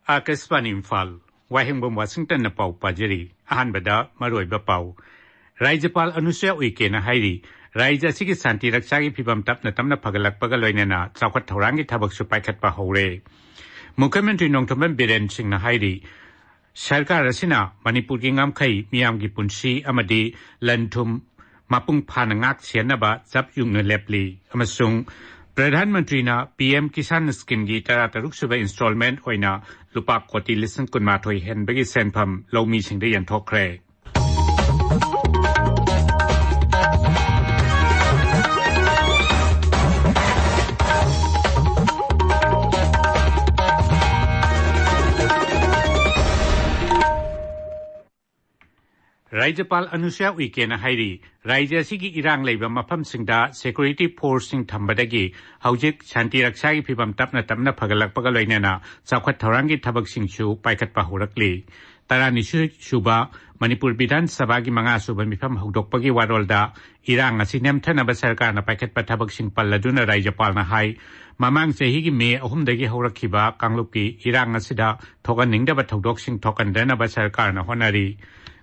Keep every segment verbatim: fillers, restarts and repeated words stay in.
ꯑꯥꯀꯥꯁꯕꯥꯅꯤ ꯏꯝꯐꯥꯜ, ꯋꯥꯍꯦꯡꯕꯝ ꯋꯥꯁꯤꯡꯇꯟꯅ ꯄꯥꯎ ꯄꯥꯖꯔꯤ꯫ ꯑꯍꯥꯟꯕꯗ ꯃꯔꯨꯑꯣꯏꯕ ꯄꯥꯎ꯫ ꯔꯥꯖ꯭ꯌꯄꯥꯜ ꯑꯅꯨꯁꯨꯌꯥ ꯎꯏꯀꯦꯅ ꯍꯥꯏꯔꯤ, ꯔꯥꯖ꯭ꯌ ꯑꯁꯤꯒꯤ ꯁꯥꯟꯇꯤ ꯔꯛꯁꯥꯒꯤ ꯐꯤꯕꯝ ꯇꯞꯅ ꯇꯞꯅ ꯐꯒꯠꯂꯛꯄꯒ ꯂꯣꯏꯅꯅ ꯆꯥꯎꯈꯠ ꯊꯧꯔꯥꯡꯒꯤ ꯊꯕꯛꯁꯨ ꯄꯥꯏꯈꯠꯄ ꯍꯧꯔꯦ꯫ ꯃꯨꯈ꯭ꯌ ꯃꯟꯇ꯭ꯔꯤ ꯅꯣꯡꯊꯣꯝꯕꯝ ꯕꯤꯔꯦꯟ ꯁꯤꯡꯅ ꯍꯥꯏꯔꯤ, ꯁꯔꯀꯥꯔ ꯑꯁꯤꯅ ꯃꯅꯤꯄꯨꯔꯒꯤ ꯉꯝꯈꯩ, ꯃꯤꯌꯥꯝꯒꯤ ꯄꯨꯟꯁꯤ ꯑꯃꯗꯤ ꯂꯟ ꯊꯨꯝ ꯃꯄꯨꯡ ꯐꯥꯅ ꯉꯥꯛ ꯁꯦꯟꯅꯕ ꯆꯞ ꯌꯨꯡꯅ ꯂꯦꯞꯂꯤ ꯑꯃꯁꯨꯡ ꯄ꯭ꯔꯙꯥꯟ ꯃꯟꯇ꯭ꯔꯤꯅ ꯄꯤ ꯑꯦꯝ ꯀꯤꯁꯥꯟ ꯁ꯭ꯀꯤꯝꯒꯤ ꯇꯔꯥꯇꯔꯨꯛ ꯁꯨꯕ ꯏꯟꯁꯇꯣꯜꯃꯦꯟꯠ ꯑꯣꯏꯅ ꯂꯨꯄꯥ ꯀꯣꯇꯤ ꯂꯤꯁꯤꯡ ꯀꯨꯟꯃꯥꯊꯣꯏ ꯍꯦꯟꯕꯒꯤ ꯁꯦꯟꯐꯝ ꯂꯧꯃꯤꯁꯤꯡꯗ ꯌꯦꯟꯊꯣꯛꯈ꯭ꯔꯦ꯫ ꯔꯥꯖ꯭ꯌꯄꯥꯜ ꯑꯅꯨꯁꯨꯌꯥ ꯎꯏꯀꯦꯅ ꯍꯥꯏꯔꯤ, ꯔꯥꯖ꯭ꯌ ꯑꯁꯤꯒꯤ ꯏꯔꯥꯡ ꯂꯩꯕ ꯃꯐꯝꯁꯤꯡꯗ ꯁꯦꯀ꯭ꯌꯨꯔꯤꯇꯤ ꯐꯣꯔꯁꯁꯤꯡ ꯊꯝꯕꯗꯒꯤ ꯍꯧꯖꯤꯛ ꯁꯥꯟꯇꯤ ꯔꯛꯁꯥꯒꯤ ꯐꯤꯕꯝ ꯇꯞꯅ ꯇꯞꯅ ꯐꯒꯠꯂꯛꯄꯒ ꯂꯣꯏꯅꯅ ꯆꯥꯎꯈꯠ ꯊꯧꯔꯥꯡꯒꯤ ꯊꯕꯛꯁꯤꯡꯁꯨ ꯄꯥꯏꯈꯠꯄ ꯍꯧꯔꯛꯂꯤ꯫ ꯇꯔꯥꯅꯤꯊꯣꯏ ꯁꯨꯕ ꯃꯅꯤꯄꯨꯔ ꯕꯤꯙꯥꯟ ꯁꯚꯥꯒꯤ ꯃꯉꯥ ꯁꯨꯕ ꯃꯤꯐꯝ ꯍꯧꯗꯣꯛꯄꯒꯤ ꯋꯥꯔꯣꯜꯗ ꯏꯔꯥꯡ ꯑꯁꯤ ꯅꯦꯝꯊꯅꯕ ꯁꯔꯀꯥꯔꯅ ꯄꯥꯏꯈꯠꯄ ꯊꯕꯛꯁꯤꯡ ꯄꯜꯂꯗꯨꯅ ꯔꯥꯖ꯭ꯌꯄꯥꯜꯅ ꯍꯥꯏ, ꯃꯃꯥꯡ ꯆꯍꯤꯒꯤ ꯃꯦ ꯑꯍꯨꯝꯗꯒꯤ ꯍꯧꯔꯛꯈꯤꯕ ꯀꯥꯡꯂꯨꯞꯀꯤ ꯏꯔꯥꯡ ꯑꯁꯤꯗ ꯊꯣꯛꯍꯟꯅꯤꯡꯗꯕ ꯊꯧꯗꯣꯛꯁꯤꯡ ꯊꯣꯛꯍꯟꯗꯅꯕ ꯁꯔꯀꯥꯔꯅ ꯍꯣꯠꯅꯔꯤ꯫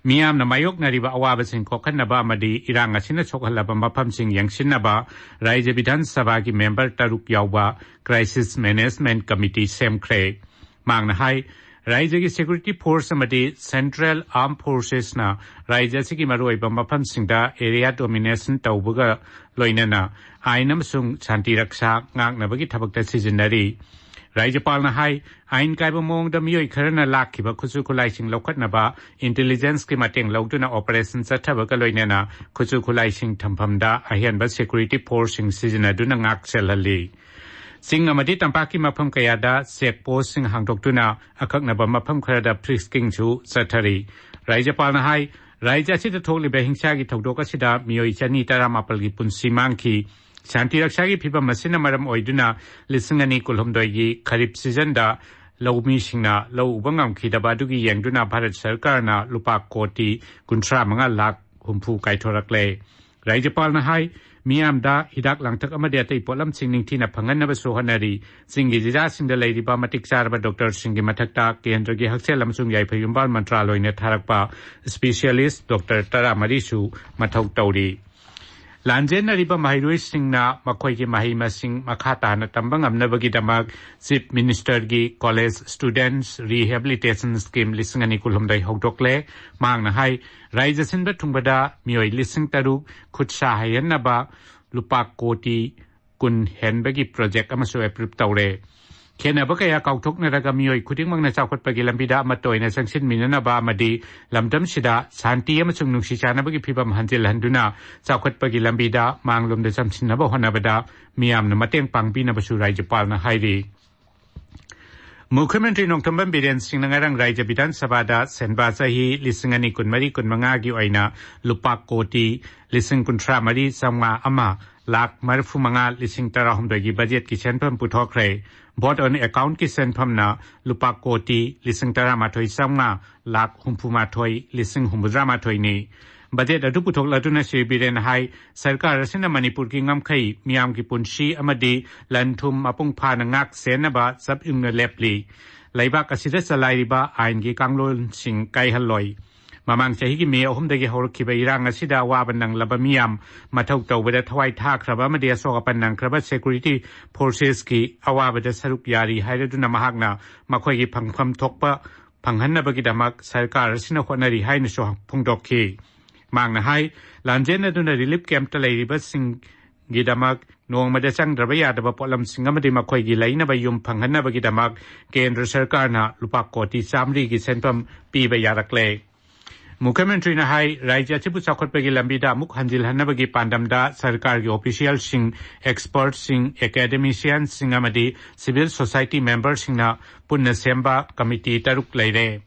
ꯃꯤꯌꯥꯝꯅ ꯃꯥꯌꯣꯛꯅꯔꯤꯕ ꯑꯋꯥꯕꯁꯤꯡ ꯀꯣꯛꯍꯟꯅꯕ ꯑꯃꯗꯤ ꯏꯔꯥꯡ ꯑꯁꯤꯅ ꯁꯣꯛꯍꯜꯂꯕ ꯃꯐꯝꯁꯤꯡ ꯌꯦꯡꯁꯤꯟꯅꯕ ꯔꯥꯖ꯭ꯌ ꯕꯤꯙꯥꯟ ꯁꯚꯥꯒꯤ ꯃꯦꯝꯕꯔ ꯇꯔꯨꯛ ꯌꯥꯎꯕ ꯀ꯭ꯔꯥꯏꯁꯤꯁ ꯃꯦꯅꯦꯖꯃꯦꯟꯠ ꯀꯃꯤꯇꯤ ꯁꯦꯝꯈ꯭ꯔꯦ꯫ ꯃꯍꯥꯛꯅ ꯍꯥꯏ, ꯔꯥꯖ꯭ꯌꯒꯤ ꯁꯦꯀ꯭ꯌꯨꯔꯤꯇꯤ ꯐꯣꯔꯁ ꯑꯃꯗꯤ ꯁꯦꯟꯇ꯭ꯔꯦꯜ ꯑꯥꯔꯝ ꯐꯣꯔꯁꯦꯁꯅ ꯔꯥꯖ꯭ꯌ ꯑꯁꯤꯒꯤ ꯃꯔꯨꯑꯣꯏꯕ ꯃꯐꯝꯁꯤꯡꯗ ꯑꯦꯔꯤꯌꯥ ꯗꯣꯃꯤꯅꯦꯁꯟ ꯇꯧꯕꯒ ꯂꯣꯏꯅꯅ ꯑꯥꯏꯟ ꯑꯃꯁꯨꯡ ꯁꯥꯟꯇꯤ ꯔꯛꯁꯥ ꯉꯥꯛꯅꯕꯒꯤ ꯊꯕꯛꯇ ꯁꯤꯖꯤꯟꯅꯔꯤ꯫ ꯔꯥꯖ꯭ꯌꯄꯥꯜꯅ ꯍꯥꯏ, ꯑꯥꯏꯟ ꯀꯥꯏꯕ ꯃꯑꯣꯡꯗ ꯃꯤꯑꯣꯏ ꯈꯔꯅ ꯂꯥꯛꯈꯤꯕ ꯈꯨꯠꯁꯨ ꯈꯨꯠꯂꯥꯏꯁꯤꯡ ꯂꯧꯈꯠꯅꯕ ꯏꯟꯇꯦꯂꯤꯖꯦꯟꯁꯀꯤ ꯃꯇꯦꯡ ꯂꯧꯗꯨꯅ ꯑꯣꯄꯔꯦꯁꯟ ꯆꯠꯊꯕꯒ ꯂꯣꯏꯅꯅ ꯈꯨꯠꯁꯨ ꯈꯨꯠꯂꯥꯏꯁꯤꯡ ꯊꯝꯐꯝꯗ ꯑꯍꯦꯟꯕ ꯁꯦꯀ꯭ꯌꯨꯔꯤꯇꯤ ꯐꯣꯔꯁꯁꯤꯡ ꯁꯤꯖꯤꯟꯅꯗꯨꯅ ꯉꯥꯛ ꯁꯦꯜꯍꯜꯂꯤ꯫ ꯆꯤꯡ ꯑꯃꯗꯤ ꯇꯝꯄꯥꯛꯀꯤ ꯃꯐꯝ ꯀꯌꯥꯗ ꯆꯦꯛ ꯄꯣꯁꯁꯤꯡ ꯍꯥꯡꯗꯣꯛꯇꯨꯅ ꯑꯀꯛꯅꯕ ꯃꯐꯝ ꯈꯔꯗ ꯐ꯭ꯔꯤꯁꯀꯤꯡꯁꯨ ꯆꯠꯊꯔꯤ꯫ ꯔꯥꯖ꯭ꯌꯄꯥꯜꯅ ꯍꯥꯏ, ꯔꯥꯖ꯭ꯌ ꯑꯁꯤꯗ ꯊꯣꯛꯂꯤꯕ ꯍꯤꯡꯁꯥꯒꯤ ꯊꯧꯗꯣꯛ ꯑꯁꯤꯗ ꯃꯤꯑꯣꯏ ꯆꯅꯤ ꯇꯔꯥꯃꯥꯄꯜꯒꯤ ꯄꯨꯟꯁꯤ ꯃꯥꯡꯈꯤ꯫ ꯁꯥꯟꯇꯤ ꯔꯛꯁꯥꯒꯤ ꯐꯤꯕꯝ ꯑꯁꯤꯅ ꯃꯔꯝ ꯑꯣꯏꯗꯨꯅ ꯂꯤꯁꯤꯡ ꯑꯅꯤ ꯀꯨꯟꯍꯨꯝꯗꯣꯏꯒꯤ ꯈꯔꯤꯞ ꯁꯤꯖꯟꯗ ꯂꯧꯃꯤꯁꯤꯡꯅ ꯂꯧ ꯎꯕ ꯉꯝꯈꯤꯗꯕ ꯑꯗꯨꯒꯤ ꯌꯦꯡꯗꯨꯅ ꯚꯥꯔꯠ ꯁꯔꯀꯥꯔꯅ ꯂꯨꯄꯥ ꯀꯣꯇꯤ ꯀꯨꯟꯊ꯭ꯔꯥ ꯃꯉꯥ ꯂꯥꯈ ꯍꯨꯝꯐꯨ ꯀꯥꯏꯊꯣꯔꯛꯂꯦ꯫ ꯔꯥꯖ꯭ꯌꯄꯥꯜꯅ ꯍꯥꯏ, ꯃꯤꯌꯥꯝꯗ ꯍꯤꯗꯥꯛ ꯂꯥꯡꯊꯛ ꯑꯃꯗꯤ ꯑꯇꯩ ꯄꯣꯠꯂꯝꯁꯤꯡ ꯅꯤꯡꯊꯤꯅ ꯐꯪꯍꯟꯅꯕꯁꯨ ꯍꯣꯠꯅꯔꯤ꯫ ꯆꯤꯡꯒꯤ ꯖꯤꯂꯥꯁꯤꯡꯗ ꯂꯩꯔꯤꯕ ꯃꯇꯤꯛ ꯆꯥꯔꯕ ꯗꯣꯛꯇꯔꯁꯤꯡꯒꯤ ꯃꯊꯛꯇ ꯀꯦꯟꯗ꯭ꯔꯒꯤ ꯍꯛꯁꯦꯜ ꯑꯃꯁꯨꯡ ꯌꯥꯏꯐ ꯌꯨꯝꯕꯥꯜ ꯃꯟꯇ꯭ꯔꯥꯂꯣꯏꯅ ꯊꯥꯔꯛꯄ ꯁ꯭ꯄꯦꯁꯤꯌꯦꯂꯤꯁ ꯗꯣꯛꯇꯔ ꯇꯔꯥꯃꯔꯤꯁꯨ ꯃꯊꯧ ꯇꯧꯔꯤ꯫ ꯂꯥꯟꯖꯦꯟꯅꯔꯤꯕ ꯃꯍꯩꯔꯣꯏꯁꯤꯡꯅ ꯃꯈꯣꯏꯒꯤ ꯃꯍꯩ ꯃꯁꯤꯡ ꯃꯈꯥ ꯇꯥꯅ ꯇꯝꯕ ꯉꯝꯅꯕꯒꯤꯗꯃꯛ ꯆꯤꯐ ꯃꯤꯅꯤꯁꯇꯔꯒꯤ ꯀꯣꯂꯦꯖ ꯁ꯭ꯇꯨꯗꯦꯟꯠꯁ ꯔꯤꯍꯦꯕꯤꯂꯤꯇꯦꯁꯟ ꯁ꯭ꯀꯤꯝ ꯂꯤꯁꯤꯡ ꯑꯅꯤ ꯀꯨꯟꯍꯨꯝꯗꯣꯏ ꯍꯧꯗꯣꯛꯂꯦ꯫ ꯃꯍꯥꯛꯅ ꯍꯥꯏ, ꯔꯥꯏꯖ꯭ꯌ ꯁꯤꯟꯕ ꯊꯨꯡꯕꯗ ꯃꯤꯑꯣꯏ ꯂꯤꯁꯤꯡ ꯇꯔꯨꯛ ꯈꯨꯠ ꯁꯥ ꯍꯩꯍꯟꯅꯕ ꯂꯨꯄꯥ ꯀꯣꯇꯤ ꯀꯨꯟ ꯍꯦꯟꯕꯒꯤ ꯄ꯭ꯔꯣꯖꯦꯛ ꯑꯃꯁꯨ ꯑꯦꯄ꯭ꯔꯨꯚ ꯇꯧꯔꯦ꯫ ꯈꯦꯟꯅꯕ ꯀꯌꯥ ꯀꯥꯎꯊꯣꯛꯅꯔꯒ ꯃꯤꯑꯣꯏ ꯈꯨꯗꯤꯡꯃꯛꯅ ꯆꯥꯎꯈꯠꯄꯒꯤ ꯂꯝꯕꯤꯗ ꯑꯃꯠꯇ ꯑꯣꯏꯅ ꯆꯪꯁꯤꯟꯃꯤꯟꯅꯅꯕ ꯑꯃꯗꯤ ꯂꯝꯗꯝꯁꯤꯗ ꯁꯥꯟꯇꯤ ꯑꯃꯁꯨꯡ ꯅꯨꯡꯁꯤ ꯆꯥꯟꯅꯕꯒꯤ ꯐꯤꯚꯝ ꯍꯟꯖꯤꯜꯍꯟꯗꯨꯅ ꯆꯥꯎꯈꯠꯄꯒꯤ ꯂꯝꯕꯤꯗ ꯃꯥꯡꯂꯣꯝꯗ ꯆꯪꯁꯤꯟꯅꯕ ꯍꯣꯠꯅꯕꯗ ꯃꯤꯌꯥꯝꯅ ꯃꯇꯦꯡ ꯄꯥꯡꯕꯤꯅꯕꯁꯨ ꯔꯥꯖ꯭ꯌꯄꯥꯜꯅ ꯍꯥꯏꯔꯤ꯫ ꯃꯨꯈ꯭ꯌ ꯃꯟꯇ꯭ꯔꯤ ꯅꯣꯡꯊꯣꯝꯕꯝ ꯕꯤꯔꯦꯟ ꯁꯤꯡꯅ ꯉꯔꯥꯡ ꯔꯥꯖ꯭ꯌ ꯕꯤꯙꯥꯟ ꯁꯚꯥꯗ ꯁꯦꯟꯕꯥ ꯆꯍꯤ ꯂꯤꯁꯤꯡ ꯑꯅꯤ ꯀꯨꯟꯃꯔꯤ ꯀꯨꯟꯃꯉꯥꯒꯤ ꯑꯣꯏꯅ ꯂꯨꯄꯥ ꯀꯣꯇꯤ ꯂꯤꯁꯤꯡ ꯀꯨꯟꯊ꯭ꯔꯥ ꯃꯔꯤ ꯆꯥꯝꯃꯉꯥ ꯑꯃ ꯂꯥꯈ ꯃꯔꯤꯐꯨ ꯃꯉꯥ ꯂꯤꯁꯤꯡ ꯇꯔꯥꯍꯨꯝꯗꯣꯏꯒꯤ ꯕꯖꯦꯠꯀꯤ ꯁꯦꯟꯐꯝ ꯄꯨꯊꯣꯛꯈ꯭ꯔꯦ꯫ ꯚꯣꯠ ꯑꯣꯟ ꯑꯦꯀꯥꯎꯟꯠꯀꯤ ꯁꯦꯟꯐꯝꯅ ꯂꯨꯄꯥ ꯀꯣꯇꯤ ꯂꯤꯁꯤꯡ ꯇꯔꯥꯃꯥꯊꯣꯏ ꯆꯥꯝꯃꯉꯥ ꯂꯥꯈ ꯍꯨꯝꯐꯨ ꯃꯥꯊꯣꯏ ꯂꯤꯁꯤꯡ ꯍꯨꯝꯐꯨꯇꯔꯥ ꯃꯥꯊꯣꯏꯅꯤ꯫ ꯕꯖꯦꯠ ꯑꯗꯨ ꯄꯨꯊꯣꯛꯂꯗꯨꯅ ꯁ꯭ꯔꯤ ꯕꯤꯔꯦꯟꯅ ꯍꯥꯏ, ꯁꯔꯀꯥꯔ ꯑꯁꯤꯅ ꯃꯅꯤꯄꯨꯔꯒꯤ ꯉꯝꯈꯩ, ꯃꯤꯌꯥꯝꯒꯤ ꯄꯨꯟꯁꯤ ꯑꯃꯗꯤ ꯂꯟ ꯊꯨꯝ ꯃꯄꯨꯡ ꯐꯥꯅ ꯉꯥꯛ ꯁꯦꯟꯅꯕ ꯆꯞ ꯌꯨꯡꯅ ꯂꯦꯞꯂꯤ꯫ ꯂꯩꯕꯥꯛ ꯑꯁꯤꯗ ꯆꯂꯥꯏꯔꯤꯕ ꯑꯥꯏꯟꯒꯤ ꯀꯥꯡꯂꯣꯟꯁꯤꯡ ꯀꯥꯏꯍꯜꯂꯣꯏ꯫ ꯃꯃꯥꯡ ꯆꯍꯤꯒꯤ ꯃꯦ ꯑꯍꯨꯝꯗꯒꯤ ꯍꯧꯔꯛꯈꯤꯕ ꯏꯔꯥꯡ ꯑꯁꯤꯗ ꯑꯋꯥꯕ ꯅꯪꯂꯕ ꯃꯤꯌꯥꯝ, ꯃꯊꯧ ꯇꯧꯕꯗ ꯊꯋꯥꯏ ꯊꯥꯈ꯭ꯔꯕ ꯑꯃꯗꯤ ꯑꯁꯣꯛ ꯑꯄꯟ ꯅꯪꯈ꯭ꯔꯕ ꯁꯦꯀ꯭ꯌꯨꯔꯤꯇꯤ ꯐꯣꯔꯁꯦꯁꯀꯤ ꯑꯋꯥꯕꯗ ꯁꯔꯨꯛ ꯌꯥꯔꯤ ꯍꯥꯏꯔꯗꯨꯅ ꯃꯍꯥꯛꯅ ꯃꯈꯣꯏꯒꯤ ꯐꯪꯐꯝ ꯊꯣꯛꯄ ꯐꯪꯍꯟꯅꯕꯒꯤꯗꯃꯛ ꯁꯔꯀꯥꯔ ꯑꯁꯤꯅ ꯍꯣꯠꯅꯔꯤ ꯍꯥꯏꯅꯁꯨ ꯐꯣꯡꯗꯣꯛꯈꯤ꯫ ꯃꯍꯥꯛꯅ ꯍꯥꯏ, ꯂꯥꯟꯖꯦꯟꯅꯗꯨꯅ ꯔꯤꯂꯤꯐ ꯀꯦꯝꯞꯇ ꯂꯩꯔꯤꯕꯁꯤꯡꯒꯤꯗꯃꯛ ꯅꯣꯡꯃꯗ ꯆꯪꯗ꯭ꯔꯕ ꯌꯥꯗꯕ ꯄꯣꯠꯂꯝꯁꯤꯡ ꯑꯃꯗꯤ ꯃꯈꯣꯏꯒꯤ ꯂꯩꯅꯕ ꯌꯨꯝ ꯐꯪꯍꯟꯅꯕꯒꯤꯗꯃꯛ ꯀꯦꯟꯗ꯭ꯔ ꯁꯔꯀꯥꯔꯅ ꯂꯨꯄꯥ ꯀꯣꯇꯤ ꯆꯥꯃꯔꯤꯒꯤ ꯁꯦꯟꯐꯝ ꯄꯤꯕ ꯌꯥꯔꯛꯂꯦ꯫ ꯃꯨꯈ꯭ꯌ ꯃꯟꯇ꯭ꯔꯤꯅ ꯍꯥꯏ, ꯔꯥꯖ꯭ꯌ ꯑꯁꯤꯕꯨ ꯆꯥꯎꯈꯠꯄꯒꯤ ꯂꯝꯕꯤꯗ ꯑꯃꯨꯛ ꯍꯟꯖꯤꯜꯍꯟꯅꯕꯒꯤ ꯄꯥꯟꯗꯝꯗ ꯁꯔꯀꯥꯔꯒꯤ ꯑꯣꯐꯤꯁꯤꯌꯦꯜꯁꯤꯡ, ꯑꯦꯛꯁꯄꯔꯠꯁꯤꯡ, ꯑꯦꯀꯥꯗꯦꯃꯤꯁꯤꯌꯟꯁꯤꯡ ꯑꯃꯗꯤ ꯁꯤꯚꯤꯜ ꯁꯣꯁꯥꯏꯇꯤ ꯃꯦꯝꯕꯔꯁꯤꯡꯅ ꯄꯨꯟꯅ ꯁꯦꯝꯕ ꯀꯃꯤꯇꯤ ꯇꯔꯨꯛ ꯂꯩꯔꯦ꯫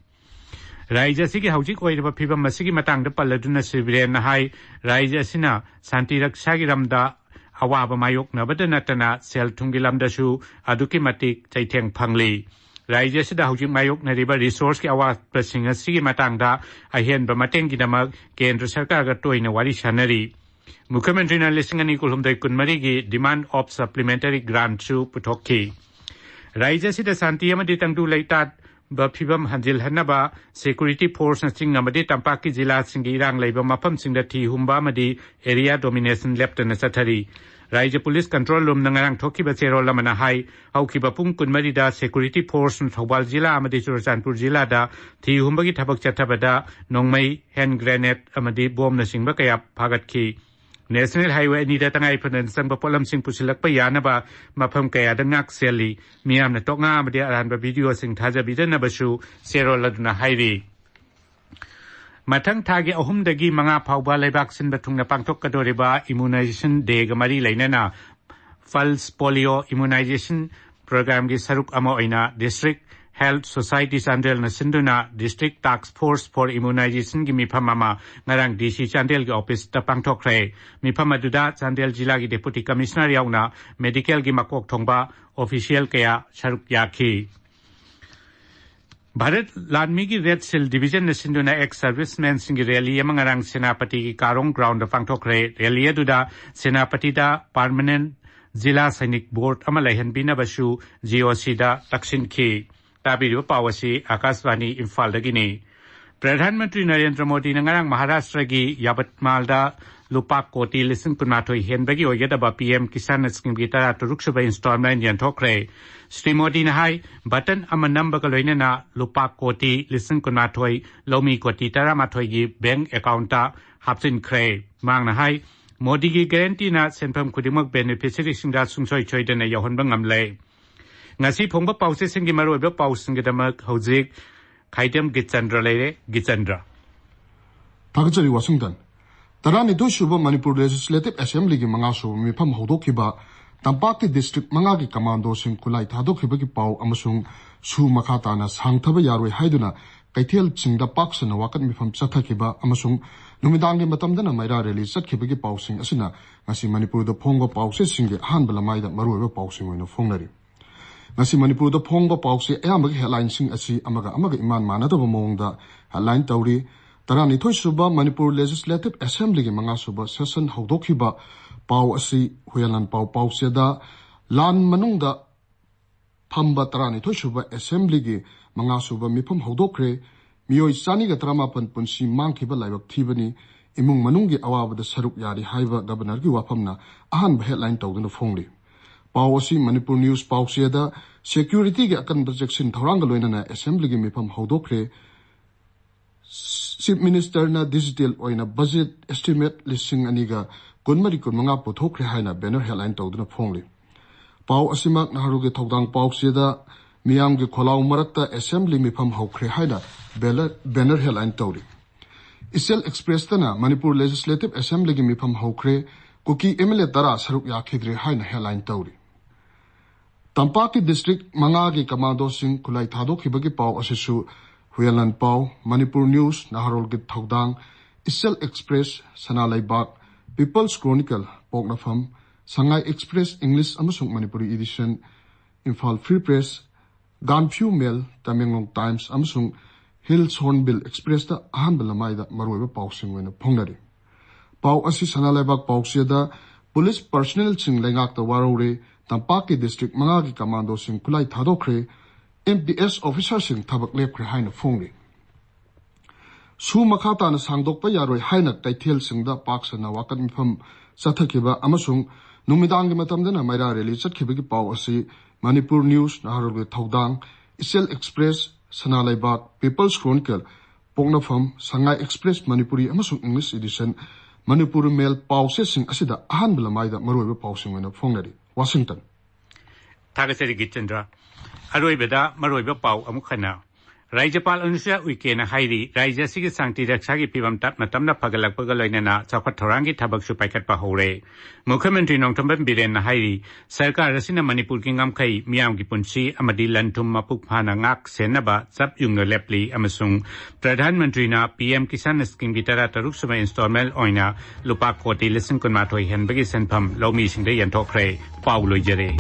ꯔꯥꯖ꯭ꯌ ꯑꯁꯤꯒꯤ ꯍꯧꯖꯤꯛ ꯑꯣꯏꯔꯤꯕ ꯐꯤꯕꯝ ꯑꯁꯤꯒꯤ ꯃꯇꯥꯡꯗ ꯄꯜꯂꯗꯨꯅ ꯁ꯭ꯔꯤ ꯕꯤꯔꯦꯟꯅ ꯍꯥꯏ, ꯔꯥꯖ꯭ꯌ ꯑꯁꯤꯅ ꯁꯥꯟꯇꯤ ꯔꯛꯁꯥꯒꯤ ꯂꯝꯗ ꯑꯋꯥꯕ ꯃꯥꯌꯣꯛꯅꯕꯗ ꯅꯠꯇꯅ ꯁꯦꯜ ꯊꯨꯝꯒꯤ ꯂꯝꯗꯁꯨ ꯑꯗꯨꯛꯀꯤ ꯃꯇꯤꯛ ꯆꯩꯊꯦꯡ ꯐꯪꯂꯤ꯫ ꯔꯥꯖ꯭ꯌ ꯑꯁꯤꯗ ꯍꯧꯖꯤꯛ ꯃꯥꯌꯣꯛꯅꯔꯤꯕ ꯔꯤꯁꯣꯔꯁꯀꯤ ꯑꯋꯥꯠꯄꯁꯤꯡ ꯑꯁꯤꯒꯤ ꯃꯇꯥꯡꯗ ꯑꯍꯦꯟꯕ ꯃꯇꯦꯡꯒꯤꯗꯃꯛ ꯀꯦꯟꯗ꯭ꯔ ꯁꯔꯀꯥꯔꯒ ꯇꯣꯏꯅ ꯋꯥꯔꯤ ꯁꯥꯅꯔꯤ꯫ ꯃꯨꯈ꯭ꯌ ꯃꯟꯇ꯭ꯔꯤꯅ ꯂꯤꯁꯤꯡ ꯑꯅꯤ ꯀꯨꯟꯍꯨꯝꯗꯣꯏ ꯀꯨꯟꯃꯔꯤꯒꯤ demand of supplementary grantꯁꯨ ꯄꯨꯊꯣꯛꯈꯤ꯫ ꯔꯥꯖ꯭ꯌ ꯑꯁꯤꯗ ꯁꯥꯟꯇꯤ ꯑꯃꯗꯤ ꯇꯪꯗꯨ ꯂꯩꯇꯥꯕ ꯐꯤꯕꯝ ꯍꯟꯖꯤꯜꯍꯟꯅꯕ security forceꯅ ꯆꯤꯡ ꯑꯃꯗꯤ ꯇꯝꯄꯥꯛꯀꯤ ꯖꯤꯂꯥꯁꯤꯡꯒꯤ ꯏꯔꯥꯡ ꯂꯩꯕ ꯃꯐꯝꯁꯤꯡꯗ ꯊꯤ ꯍꯨꯝꯕ ꯑꯃꯗꯤ area domination ꯂꯦꯞꯇꯅ ꯆꯠꯊꯔꯤ꯫ ꯔꯥꯖ꯭ꯌ police control roomꯅ ꯉꯔꯥꯡ ꯊꯣꯛꯈꯤꯕ ꯆꯦꯔꯣꯜ ꯑꯃꯅ ꯍꯥꯏ, ꯍꯧꯈꯤꯕ ꯄꯨꯡ ꯀꯨꯟꯃꯔꯤꯗ security forceꯅ ꯊꯧꯕꯥꯜ ꯖꯤꯂꯥ ꯑꯃꯗꯤ ꯆꯨꯔꯆꯥꯟꯄꯨꯔ ꯖꯤꯂꯥꯗ ꯊꯤ ꯍꯨꯝꯕꯒꯤ ꯊꯕꯛ ꯆꯠꯊꯕꯗ ꯅꯣꯡꯃꯩ, hand grenade ꯑꯃꯗꯤ ꯕꯣꯝꯅꯆꯤꯡꯕ ꯀꯌꯥ ꯐꯥꯒꯠꯈꯤ꯫ National Highway ꯑꯅꯤꯗ ꯇꯉꯥꯏ ꯐꯗꯅ ꯆꯪꯕ ꯄꯣꯠꯂꯝꯁꯤꯡ ꯄꯨꯁꯤꯜꯂꯛꯄ ꯌꯥꯅꯕ ꯃꯐꯝ ꯀꯌꯥꯗ ꯉꯥꯛ ꯁꯦꯜꯂꯤ꯫ ꯃꯤꯌꯥꯝꯅ ꯇꯣꯛꯅꯥ ꯑꯃꯗꯤ ꯑꯔꯥꯟꯕ videoꯁꯤꯡ ꯊꯥꯖꯕꯤꯗꯅꯕꯁꯨ ꯆꯦꯔꯣꯜ ꯑꯗꯨꯅ ꯍꯥꯏꯔꯤ꯫ ꯃꯊꯪ ꯊꯥꯒꯤ ꯑꯍꯨꯝꯗꯒꯤ ꯃꯉꯥ ꯐꯥꯎꯕ ꯂꯩꯕꯥꯛ ꯁꯤꯟꯕ ꯊꯨꯡꯅ ꯄꯥꯡꯊꯣꯛꯀꯗꯧꯔꯤꯕ immunization dayꯒ ꯃꯔꯤ ꯂꯩꯅꯅ pulse polio immunization programꯒꯤ ꯁꯔꯨꯛ ꯑꯃ ꯑꯣꯏꯅ District Health Society ꯆꯥꯟꯗꯦꯜꯅ ꯁꯤꯟꯗꯨꯅ District Task Force for Immunizationꯒꯤ ꯃꯤꯐꯝ ꯑꯃ ꯉꯔꯥꯡ DC ꯆꯥꯟꯗꯦꯜꯒꯤ officeꯇ ꯄꯥꯡꯊꯣꯛꯈ꯭ꯔꯦ꯫ ꯃꯤꯐꯝ ꯑꯗꯨꯗ ꯆꯥꯟꯗꯦꯜ ꯖꯤꯂꯥꯒꯤ Deputy Commissioner ꯌꯥꯎꯅ medicalꯒꯤ ꯃꯀꯣꯛ ꯊꯣꯡꯕ official ꯀꯌꯥ ꯁꯔꯨꯛ ꯌꯥꯈꯤ꯫ ꯚꯥꯔꯠ ꯂꯥꯟꯃꯤꯒꯤ Red Shield Divisionꯅ ꯁꯤꯟꯗꯨꯅ ex servicemensꯁꯤꯡꯒꯤ rally ꯑꯃ ꯉꯔꯥꯡ ꯁꯦꯅꯥꯄꯇꯤꯒꯤ ꯀꯥꯔꯣꯡ groundꯗ ꯄꯥꯡꯊꯣꯛꯈ꯭ꯔꯦ꯫ Rally ꯑꯗꯨꯗ ꯁꯦꯅꯥꯄꯇꯤꯗ permanent ꯖꯤꯂꯥ ꯁꯩꯅꯤꯛ board ꯑꯃ ꯂꯩꯍꯟꯕꯤꯅꯕꯁꯨ GOCꯗ ꯇꯛꯁꯤꯟꯈꯤ꯫ ꯇꯥꯕꯤꯔꯤꯕ ꯄꯥꯎ ꯑꯁꯤ ꯑꯥꯀꯥꯁꯕꯥꯅꯤ ꯏꯝꯐꯥꯜꯗꯒꯤꯅꯤ꯫ ꯄ꯭ꯔꯙꯥꯟ ꯃꯟꯇ꯭ꯔꯤ ꯅꯔꯦꯟꯗ꯭ꯔ ꯃꯣꯗꯤꯅ ꯉꯔꯥꯡ ꯃꯍꯥꯔꯥꯁꯇ꯭ꯔꯒꯤ ꯌꯥꯕꯠꯃꯥꯜꯗ ꯂꯨꯄꯥ ꯀꯣꯇꯤ ꯂꯤꯁꯤꯡ ꯀꯨꯟꯃꯥꯊꯣꯏ ꯍꯦꯟꯕꯒꯤ ꯑꯣꯏꯒꯗꯕ PM Kisan Schemeꯒꯤ ꯇꯔꯥꯇꯔꯨꯛ ꯁꯨꯕ installment ꯌꯦꯟꯊꯣꯛꯈ꯭ꯔꯦ꯫ ꯁ꯭ꯔꯤ ꯃꯣꯗꯤꯅ ꯍꯥꯏ, button ꯑꯃ ꯅꯝꯕꯒ ꯂꯣꯏꯅꯅ ꯂꯨꯄꯥ ꯀꯣꯇꯤ ꯂꯤꯁꯤꯡ ꯀꯨꯟꯃꯥꯊꯣꯏ ꯂꯧꯃꯤ ꯀꯣꯇꯤ ꯇꯔꯥꯃꯥꯊꯣꯏꯒꯤ bank accountꯇ ꯍꯥꯞꯆꯤꯟꯈ꯭ꯔꯦ꯫ ꯃꯍꯥꯛꯅ ꯍꯥꯏ, ꯃꯣꯗꯤꯒꯤ guaranteeꯅ ꯁꯦꯟꯐꯝ ꯈꯨꯗꯤꯡꯃꯛ beneficiaryꯁꯤꯡꯗ ꯁꯨꯡꯁꯣꯏ ꯁꯣꯏꯗꯅ ꯌꯧꯍꯟꯕ ꯉꯝꯂꯦ꯫ ꯉꯁꯤ ꯐꯣꯡꯕ ꯄꯥꯎꯆꯦꯁꯤꯡꯒꯤ ꯃꯔꯨꯑꯣꯏꯕ ꯄꯥꯎꯁꯤꯡꯒꯤꯗꯃꯛ ꯍꯧꯖꯤꯛ ꯈꯥꯏꯗꯦꯝ ꯒꯤꯆꯟꯗ꯭ꯔ ꯂꯩꯔꯦ꯫ ꯒꯤꯆꯟꯗ꯭ꯔ꯫ ꯊꯥꯒꯠꯆꯔꯤ, ꯋꯥꯁꯤꯡꯇꯟ꯫ ꯇꯔꯥꯅꯤꯊꯣꯏ ꯁꯨꯕ ꯃꯅꯤꯄꯨꯔ Legislative Assemblyꯒꯤ ꯃꯉꯥ ꯁꯨꯕ ꯃꯤꯐꯝ ꯍꯧꯗꯣꯛꯈꯤꯕ, ꯇꯝꯄꯥꯛꯀꯤ district ꯃꯉꯥꯒꯤ commandoꯁꯤꯡ ꯈꯨꯠꯂꯥꯏ ꯊꯥꯗꯣꯛꯈꯤꯕꯒꯤ ꯄꯥꯎ ꯑꯃꯁꯨꯡ ꯁꯨ ꯃꯈꯥ ꯇꯥꯅ ꯁꯥꯡꯊꯕ ꯌꯥꯔꯣꯏ ꯍꯥꯏꯗꯨꯅ ꯀꯩꯊꯦꯜꯁꯤꯡꯗ ꯄꯥꯛ ꯁꯟꯅ ꯋꯥꯀꯠ ꯃꯤꯐꯝ ꯆꯠꯊꯈꯤꯕ ꯑꯃꯁꯨꯡ ꯅꯨꯃꯤꯗꯥꯡꯒꯤ ꯃꯇꯝꯗꯅ ꯃꯩꯔꯥ rally ꯆꯠꯈꯤꯕꯒꯤ ꯄꯥꯎꯁꯤꯡ ꯑꯁꯤꯅ ꯉꯁꯤ ꯃꯅꯤꯄꯨꯔꯗ ꯐꯣꯡꯕ ꯄꯥꯎꯆꯦꯁꯤꯡꯒꯤ ꯑꯍꯥꯟꯕ ꯂꯃꯥꯏꯗ ꯃꯔꯨꯑꯣꯏꯕ ꯄꯥꯎꯁꯤꯡ ꯑꯣꯏꯅ ꯐꯣꯡꯅꯔꯤ꯫ ꯉꯁꯤ ꯃꯅꯤꯄꯨꯔꯗ ꯐꯣꯡꯕ ꯄꯥꯎꯆꯦ ꯑꯌꯥꯝꯕꯒꯤ headlineꯁꯤꯡ ꯑꯁꯤ ꯑꯃꯒ ꯑꯃꯒ ꯏꯃꯥꯟ ꯃꯥꯟꯅꯗꯕ ꯃꯑꯣꯡꯗ headline ꯇꯧꯔꯤ꯫ ꯇꯔꯥꯅꯤꯊꯣꯏ ꯁꯨꯕ ꯃꯅꯤꯄꯨꯔ ꯂꯦꯖꯤꯁꯂꯦꯇꯤꯚ ꯑꯦꯁꯦꯝꯕ꯭ꯂꯤꯒꯤ ꯃꯉꯥ ꯁꯨꯕ ꯁꯦꯁꯟ ꯍꯧꯗꯣꯛꯈꯤꯕ꯫ ꯄꯥꯎ ꯑꯁꯤ ꯍꯨꯌꯦꯟꯂꯥꯟ ꯄꯥꯎ ꯄꯥꯎꯆꯦꯗ ꯂꯥꯟ ꯃꯅꯨꯡꯗ ꯐꯝꯕ ꯇꯔꯥꯅꯤꯊꯣꯏ ꯁꯨꯕ ꯑꯦꯁꯦꯝꯕ꯭ꯂꯤꯒꯤ ꯃꯉꯥ ꯁꯨꯕ ꯃꯤꯐꯝ ꯍꯧꯗꯣꯛꯈ꯭ꯔꯦ꯫ ꯃꯤꯑꯣꯏ ꯆꯅꯤꯒ ꯇꯔꯥꯃꯥꯄꯟ ꯄꯨꯟꯁꯤ ꯃꯥꯡꯈꯤꯕ ꯂꯥꯏꯕꯛ ꯊꯤꯕꯅꯤ꯫ ꯏꯃꯨꯡ ꯃꯅꯨꯡꯒꯤ ꯑꯋꯥꯕꯗ ꯁꯔꯨꯛ ꯌꯥꯔꯤ ꯍꯥꯏꯕ ꯒꯕꯔꯅꯔꯒꯤ ꯋꯥꯐꯝꯅ ꯑꯍꯥꯟꯕ ꯍꯦꯗꯂꯥꯏꯟ ꯇꯧꯗꯨꯅ ꯐꯣꯡꯂꯤ꯫ ꯄꯥꯎ ꯑꯁꯤ ꯃꯅꯤꯄꯨꯔ ꯅ꯭ꯌꯨꯁ ꯄꯥꯎꯆꯦꯗ ꯁꯦꯀ꯭ꯌꯨꯔꯤꯇꯤꯒꯤ ꯑꯀꯟꯕ ꯆꯦꯛꯁꯤꯟ ꯊꯧꯔꯥꯡꯒ ꯂꯣꯏꯅꯅ ꯑꯦꯁꯦꯝꯕ꯭ꯂꯤꯒꯤ ꯃꯤꯐꯝ ꯍꯧꯗꯣꯛꯈ꯭ꯔꯦ꯫ ꯆꯤꯐ ꯃꯤꯅꯤꯁꯇꯔꯅ ꯗꯤꯖꯤꯇꯦꯜ ꯑꯣꯏꯅ ꯕꯖꯦꯠ ꯑꯦꯁꯇꯤꯃꯦꯠ ꯂꯤꯁꯤꯡ ꯑꯅꯤꯒ ꯀꯨꯟꯃꯔꯤ ꯀꯨꯟꯃꯉꯥ ꯄꯨꯊꯣꯛꯈ꯭ꯔꯦ ꯍꯥꯏꯅ ꯕꯦꯅꯔ ꯍꯦꯗꯂꯥꯏꯟ ꯇꯧꯗꯨꯅ ꯐꯣꯡꯂꯤ꯫ ꯄꯥꯎ ꯑꯁꯤꯃꯛ ꯅꯍꯥꯔꯣꯜꯒꯤ ꯊꯧꯗꯥꯡ ꯄꯥꯎꯆꯦꯗ ꯃꯤꯌꯥꯝꯒꯤ ꯈꯣꯜꯂꯥꯎ ꯃꯔꯛꯇ ꯑꯦꯁꯦꯝꯕ꯭ꯂꯤ ꯃꯤꯐꯝ ꯍꯧꯈ꯭ꯔꯦ ꯍꯥꯏꯅ ꯕꯦꯂ-, ꯕꯦꯅꯔ ꯍꯦꯗꯂꯥꯏꯟ ꯇꯧꯔꯤ꯫ ꯏꯆꯦꯜ ꯑꯦꯛꯁꯄ꯭ꯔꯦꯁꯇꯅ ꯃꯅꯤꯄꯨꯔ ꯂꯦꯖꯤꯁꯂꯦꯇꯤꯚ ꯑꯦꯁꯦꯝꯕ꯭ꯂꯤꯒꯤ ꯃꯤꯐꯝ ꯍꯧꯈ꯭ꯔꯦ, ꯀꯨꯀꯤ ꯑꯦꯝ ꯑꯦꯜ ꯑꯦ ꯇꯔꯥ ꯁꯔꯨꯛ ꯌꯥꯈꯤꯗ꯭ꯔꯦ ꯍꯥꯏꯅ ꯍꯦꯗꯂꯥꯏꯟ ꯇꯧꯔꯤ꯫ ꯇꯝꯄꯥꯛꯀꯤ ꯗꯤꯁꯇ꯭ꯔꯤꯛ ꯃꯉꯥꯒꯤ ꯀꯃꯥꯟꯗꯣꯁꯤꯡ ꯈꯨꯠꯂꯥꯏ ꯊꯥꯗꯣꯛꯈꯤꯕꯒꯤ ꯄꯥꯎ ꯑꯁꯤꯁꯨ ꯍꯨꯌꯦꯟꯂꯥꯟ ꯄꯥꯎ, ꯃꯅꯤꯄꯨꯔ ꯅ꯭ꯌꯨꯁ, ꯅꯍꯥꯔꯣꯜꯒꯤ ꯊꯧꯗꯥꯡ, ꯏꯆꯦꯜ ꯑꯦꯛꯁꯄ꯭ꯔꯦꯁ, ꯁꯅꯥ ꯂꯩꯕꯥꯛ, ꯄꯤꯄꯜꯁ ꯀ꯭ꯔꯣꯅꯤꯀꯜ, ꯄꯣꯛꯅꯐꯝ, ꯁꯉꯥꯏ ꯑꯦꯛꯁꯄ꯭ꯔꯦꯁ ꯏꯪꯂꯤꯁ ꯑꯃꯁꯨꯡ Manipuri edition, Imphal free press, Ganphyu mail, Tamenglong times ꯑꯃꯁꯨꯡ ꯍꯤꯜꯁ ꯍꯣꯔꯟꯕꯤꯜ ꯑꯦꯛꯁꯄ꯭ꯔꯦꯁꯇ ꯑꯍꯥꯟꯕ ꯂꯃꯥꯏꯗ ꯃꯔꯨꯑꯣꯏꯕ ꯄꯥꯎꯁꯤꯡ ꯑꯣꯏꯅ ꯐꯣꯡꯅꯔꯤ꯫ ꯄꯥꯎ ꯑꯁꯤ ꯁꯅꯥ ꯂꯩꯕꯥꯛ ꯄꯥꯎꯆꯦꯗ ꯄꯨꯂꯤꯁ ꯄꯔꯁꯅꯦꯜꯁꯤꯡ ꯂꯩꯉꯥꯛꯇ ꯋꯥꯔꯧꯔꯦ, ꯇꯝꯄꯥꯛꯀꯤ ꯗꯤꯁꯇ꯭ꯔꯤꯛ ꯃꯉꯥꯒꯤ ꯀꯃꯥꯟꯗꯣꯁꯤꯡ ꯈꯨꯠꯂꯥꯏ ꯊꯥꯗꯣꯛꯈ꯭ꯔꯦ, ꯑꯦꯝ ꯄꯤ ꯑꯦꯁ ꯑꯣꯐꯤꯁꯥꯔꯁꯤꯡ ꯊꯕꯛ ꯂꯦꯞꯈ꯭ꯔꯦ ꯍꯥꯏꯅ ꯐꯣꯡꯂꯤ꯫ ꯁꯨ ꯃꯈꯥ ꯇꯥꯅ ꯁꯥꯡꯗꯣꯛꯄ ꯌꯥꯔꯣꯏ ꯍꯥꯏꯅ ꯀꯩꯊꯦꯜꯁꯤꯡꯗ ꯄꯥꯛ ꯁꯟꯅ ꯋꯥꯀꯠ ꯃꯤꯐꯝ ꯆꯠꯊꯈꯤꯕ ꯑꯃꯁꯨꯡ ꯅꯨꯃꯤꯗꯥꯡꯒꯤ ꯃꯇꯝꯗꯅ ꯃꯩꯔꯥ ꯔꯦꯂꯤ ꯆꯠꯈꯤꯕꯒꯤ ꯄꯥꯎ ꯑꯁꯤ ꯃꯅꯤꯄꯨꯔ ꯅ꯭ꯌꯨꯁ, ꯅꯍꯥꯔꯣꯜꯒꯤ ꯊꯧꯗꯥꯡ, ꯏꯆꯦꯜ ꯑꯦꯛꯁꯄ꯭ꯔꯦꯁ, ꯁꯅꯥ ꯂꯩꯕꯥꯛ, ꯄꯤꯄꯜꯁ ꯀ꯭ꯔꯣꯅꯤꯀꯜ, ꯄꯣꯛꯅꯐꯝ, ꯁꯉꯥꯏ ꯑꯦꯛꯁꯄ꯭ꯔꯦꯁ ꯃꯅꯤꯄꯨꯔꯤ ꯑꯃꯁꯨꯡ ꯏꯪꯂꯤꯁ ꯏꯗꯤꯁꯟ, ꯃꯅꯤꯄꯨꯔ ꯃꯦꯜ ꯄꯥꯎꯆꯦꯁꯤꯡ ꯑꯁꯤꯗ ꯑꯍꯥꯟꯕ ꯂꯃꯥꯏꯗ ꯃꯔꯨꯑꯣꯏꯕ ꯄꯥꯎꯁꯤꯡ ꯑꯣꯏꯅ ꯐꯣꯡꯅꯔꯤ꯫ ꯋꯥꯁꯤꯡꯇꯟ꯫ ꯊꯥꯒꯠꯆꯔꯤ ꯒꯤꯇꯦꯟꯗ꯭ꯔ꯫ ꯑꯔꯣꯏꯕꯗ ꯃꯔꯨꯑꯣꯏꯕ ꯄꯥꯎ ꯑꯃꯨꯛ ꯍꯟꯅ꯫ ꯔꯥꯖ꯭ꯌꯄꯥꯜ ꯑꯅꯨꯁꯨꯏꯌꯥ ꯎꯏꯀꯦꯅ ꯍꯥꯏꯔꯤ, ꯔꯥꯖ꯭ꯌ ꯑꯁꯤꯒꯤ ꯁꯥꯟꯇꯤ ꯔꯛꯁꯥꯒꯤ ꯐꯤꯕꯝ ꯇꯞꯅ ꯇꯞꯅ ꯐꯒꯠꯂꯛꯄꯒ ꯂꯣꯏꯅꯅ ꯆꯥꯎꯈꯠ ꯊꯧꯔꯥꯡꯒꯤ ꯊꯕꯛꯁꯨ ꯄꯥꯏꯈꯠꯄ ꯍꯧꯔꯦ꯫ ꯃꯨꯈ꯭ꯌ ꯃꯟꯇ꯭ꯔꯤ ꯅꯣꯡꯊꯣꯝꯕꯝ ꯕꯤꯔꯦꯟꯅ ꯍꯥꯏꯔꯤ, ꯁꯔꯀꯥꯔ ꯑꯁꯤꯅ ꯃꯅꯤꯄꯨꯔꯒꯤ ꯉꯝꯈꯩ, ꯃꯤꯌꯥꯝꯒꯤ ꯄꯨꯟꯁꯤ ꯑꯃꯗꯤ ꯂꯟ ꯊꯨꯝ ꯃꯄꯨꯡ ꯐꯥꯅ ꯉꯥꯛ ꯁꯦꯟꯅꯕ ꯆꯞ ꯌꯨꯡꯅ ꯂꯦꯞꯂꯤ ꯑꯃꯁꯨꯡ ꯄ꯭ꯔꯙꯥꯟ ꯃꯟꯇ꯭ꯔꯤꯅ ꯄꯤ ꯑꯦꯝ ꯀꯤꯁꯥꯟ ꯁ꯭ꯀꯤꯝꯒꯤ ꯇꯔꯥ ꯇꯔꯨꯛ ꯁꯨꯕ ꯏꯟꯁꯇꯣꯜꯃꯦꯟ ꯑꯣꯏꯅ ꯂꯨꯄꯥ ꯀꯣꯇꯤ ꯂꯤꯁꯤꯡ ꯀꯨꯟꯃꯥꯊꯣꯏ ꯍꯦꯟꯕꯒꯤ ꯁꯦꯟꯐꯝ ꯂꯧꯃꯤꯁꯤꯡꯗ ꯌꯦꯟꯊꯣꯛꯈ꯭ꯔꯦ꯫ ꯄꯥꯎ ꯂꯣꯏꯖꯔꯦ꯫